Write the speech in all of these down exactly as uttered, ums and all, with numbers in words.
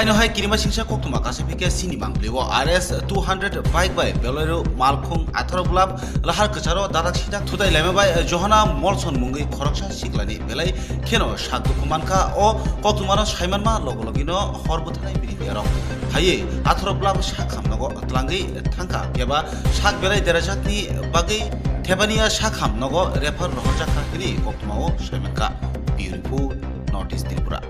Aino hai kirima singsa koktwma kaisa phikya sini manglio R S two hundred bike bai Bolero malkhung atharo blap lahar kwcharo dadak sidak thutai laima bai Johona Molson mungwi khoroksa siklani belai kheno sak dukhu mankha. O koktwmano saimanma logo logino hor bwthanai bini biyarok. Haiwi atharo blap sak hamnogo tlangwi thangkha, phiya ba sak belai derajakni bagwi thepaniya sak hamnogo refer rohorjakha hwnwi koktwmao saimankha. Bureau Report, North East Tripura.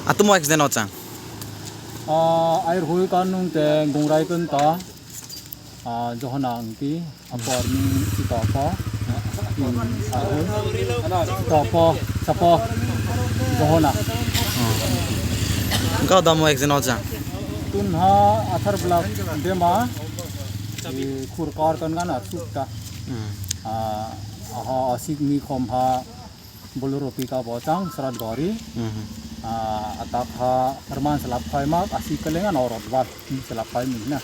Atumo accident o chang. Ah, air hui kan nung te gungrai kan ta. Ah, Johona angti, apo army si topo. Hmm, air hui. Topo, sapo. Johona. Engkau damo accident o chang. Tun ha athar blak dema. Di khur kar kan kan arsuk ta. Hmm. Ah, aha asik ni khom ha. Bolero pickup o chang srat gari. Mhm. Ah, atak ha rman selap khai mak asi kelengan orot bal, hmm, selap khai mi na.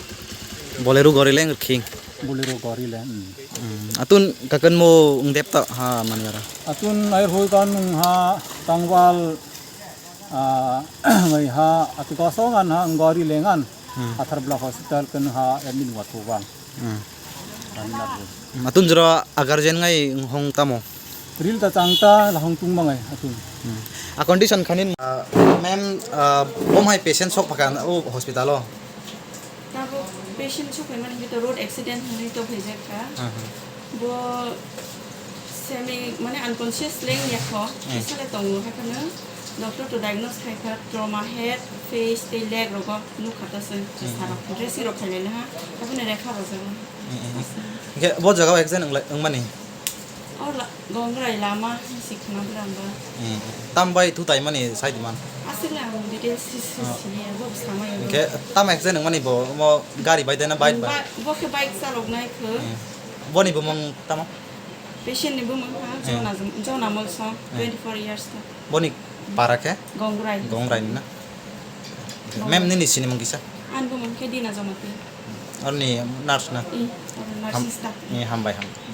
Bolero gari leng khing. Bolero gari leng, hmm. Hmm. Atun kakan mo ngdep ta ha manyara. Atun air hoi kan nung ha tangwal, ah, ngai ha atu kosongan ha gari lengan. Hmm. Athar blak hospital kan ha admit wat bang. Hmm. Kami nak. Hmm, atun jora agar jen ngai hong tamo. Ril ta chang ta lahong tung mangai atun. Hmm. A condition khanin, ah, ma'am, ah, bom hai patient sok phakan o hospital o. Tabo patient sok pai mani to road accident hwnwi to phai jak kha. Aha. Bo semi mane unconscious leng ya kho. Hmm. Sale tongo hakhano doctor to diagnose khai kha trauma head, face tei leg rogo nuk kha ta se. Hmm. Sarok dressing rok khai le ha. Abone rekha bo jago. Hmm, hmm. Hingke bo jaga o accident wngmani? O la-, Gongrai lama si khna bwrang ba. Hmm. Tam bai thu tai mani sai di man. Aswk le ang details si, si, ah, sini ya, bo samai. Hingke tam accident wngmani bo, mo gari bai dena bike bai? Ba-, bo khe bike chalok nai kho. Hmm. Boni bumung tamo? Patient ni bumung ha, hmm, Jona, Jona Molsong, hmm, twenty four years to. Boni para khe? Gongrai. Gongrai ni na? Gongrai. Ma'am nini sini mung kisa? An bumung khe Dina Jamatia. Orni nurse na? I, oro nursing staff. Ham-, i, hambai, hambai.